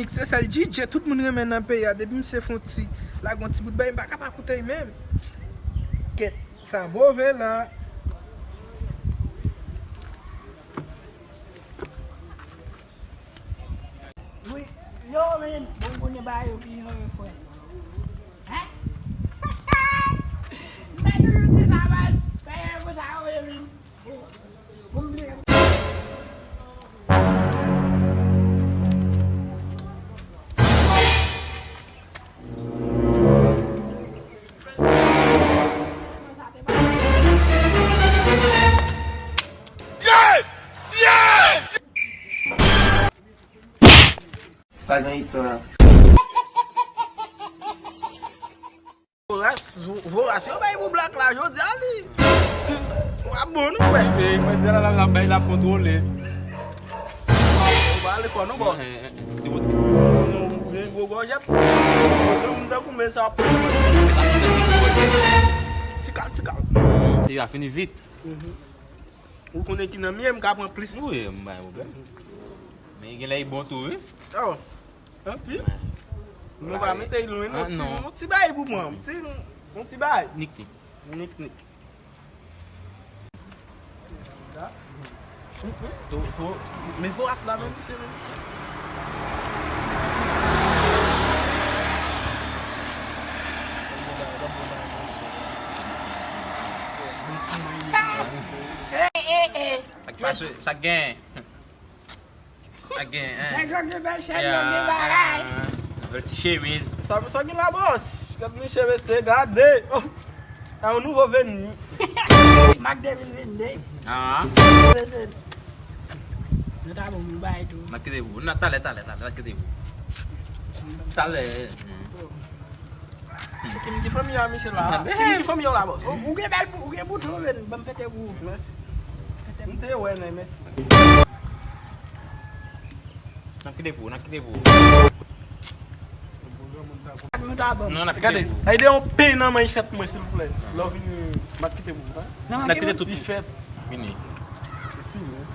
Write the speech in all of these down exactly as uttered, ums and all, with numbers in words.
Se sèl D J tout moun renmen nan peyi a. Depi misye fè yon ti, lage yon ti bout bay, m pa ka pa koute l menm. Kèt, sa move la. Wi, yo, men, bon, konnen bagay yo pi jan yo fè. Hein? Mwen toujou di sa, man. Bagay yo konsa yo ye, men. Bon, bon, bon. Pa gen istwa. Voras, vo-, voras, yo bay pou blak la, jodi a li. W ap bon, nou, frè. E, mwen di la, la, la, bay la kontwole. Ou pa ale fò, non, bòs. Eh, eh, eh, si ou te- Non, ou gen gwo gòjèt. Ou gen moun tankou men sa ap pran. Ti kal, ti kal. Li a fini vit. Mhm. Ou konnen ki nan m ye, m ka pran plis. Wi, m bay pwoblèm. Men gen lè li bon tou, wi. Oh. Anpil. Nou pa mete l lwen, non. Ah, ti, non. Yon ti bay pou mwen. Yon ti, yon ti bay. Nik, nik. Nik, nik. To, to. Men voras la, men misye, men misye. Eh, eh, eh. Sa k pase, sa k gen. Sa k gen, hein? Nèg yo gen bèl chèn, yo gen bagay. Ah, bèl ti chemiz. Sa, sa gen la, bòs? Gad li cheve, se gade. Oh. A yon nouvo veni. Mak de mil vennde. Ah. Mesye. Nou ta bon pou bay tou. N a kite pou. N a talè, talè, talè, n a kite pou. Talè. Se Kim ki fanmi a, Michel la. Ah, ben. Kim ki fanmi yo la, bòs. Ou, ou gen bèl bou-, ou gen bouton, men, ban m pete pou ou. Mèsi. Pete pou. M te wè, men, mèsi. N ap kite pou, n ap kite pou. Nou ta bon. Non, n ap kite pou. Gade, sa ide yon pey nan men fèt mwen, silvouplè. Lè w vini, m ap kite pou, hein? N ap kite tout. Li fèt. Fini. Fini.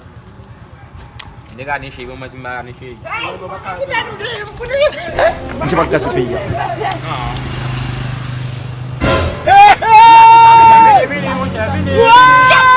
Nèg a niche, bon, mwen, si m pa niche. Misye pa t ka ti peyi a. Ah. Vini, vini, monchè, vini.